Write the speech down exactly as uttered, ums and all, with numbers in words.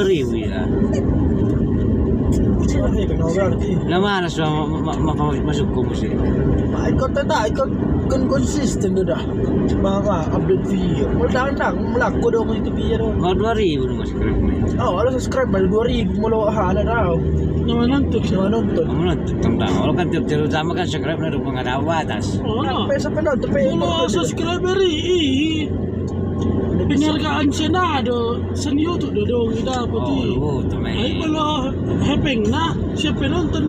Ribu ya. Wah, iya, kenal berarti. Lah, mana so ma-, ma-, ma-, masuk ke musik? Nah, ikut tetap, ikut kan konsisten tu dah. Maka update video. Mula dang-dang, melaku dong itu video dong. Kalau dua ribu dong subscribe, men. Oh, kalau subscribe baru dua ribu, mula ha, ada tahu. Nama nonton? Nama nonton? Nama nonton, tentang. Kalau kan tiap channel utama kan subscribe ada pengen ada batas. Oh, sampai, sampai nonton, sampai kalau nonton. Subscriber i, i. Penghargaan sena do, sen YouTube do dong, ita putih. Oh, lu tuh, men. Ai, kalau hepeng, nah, siapa nonton?